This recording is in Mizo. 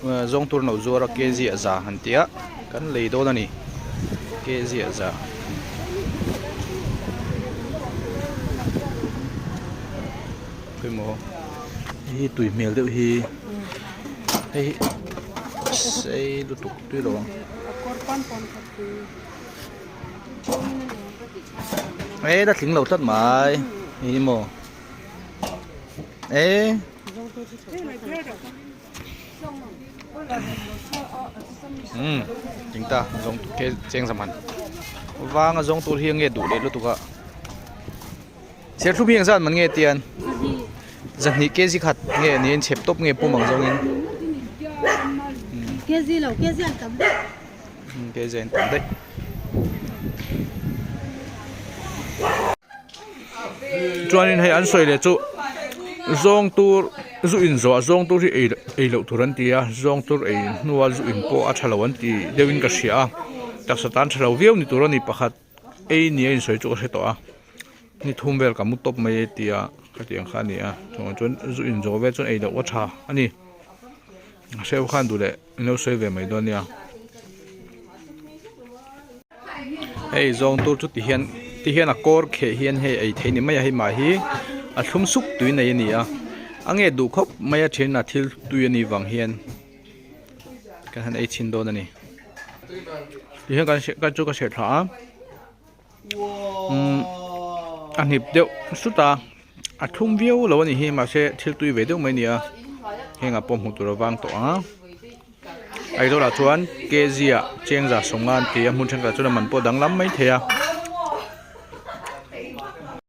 Zawng tur no zuar a kg ah za han tih a kan lei dawn a ni kg ah za. Pawimawh hei hi tui hmel deuh hi hei hi sei lutuk tui lo ang. E la tling lo tlat mai hei hi maw e. Umm tling ta zawng ke cheng zaman vanga zawng tur hi nge duh leh lutuk a serthlum hi engzat man nge tian zahnih kg khat nge niin chep tawp nge pum ang zawngin kg lo kg an tam daih kg an tam daih. Chuanin hei an sawi leh chu zawng tur zu in zawh ah zawng tur hi ei ei loh tur an ti a zawng tur ei hnua zu in pawh a tha lo an ti deuhin ka hria a taksa tan tha lo viau ni tur a ni pakhat ei ni a insawi chu ka hre tawh a ni thum vel ka mu tawp mai e tia khatiang kha a ni a chuvang chuan zu in zawh vel chuan ei loh a tha a ni a hreu khan duh leh in lo sawi ve mai dawn nia. Hei zawng tur chu ti hian ti hian a kawr kheh hian hei ei theih ni mai a hei mah hi a thlum suk tui nei a ni a a nge duh khawp mai a then a thil tui a nih vang hian kan han ei chhin dawn a ni ti hian kan kan chu ka hriat thla a umm a hnip deuh sut a a thlum viau lo a nih hi mahse thil tui ve deuh mai a ni a hengah pawh hmuh tur a vang tawh ang. Aizawl ah chuan kg ah chengza sawmnga an ti a hmun thenkhat ah chuan a man pawh danglam mai thei a.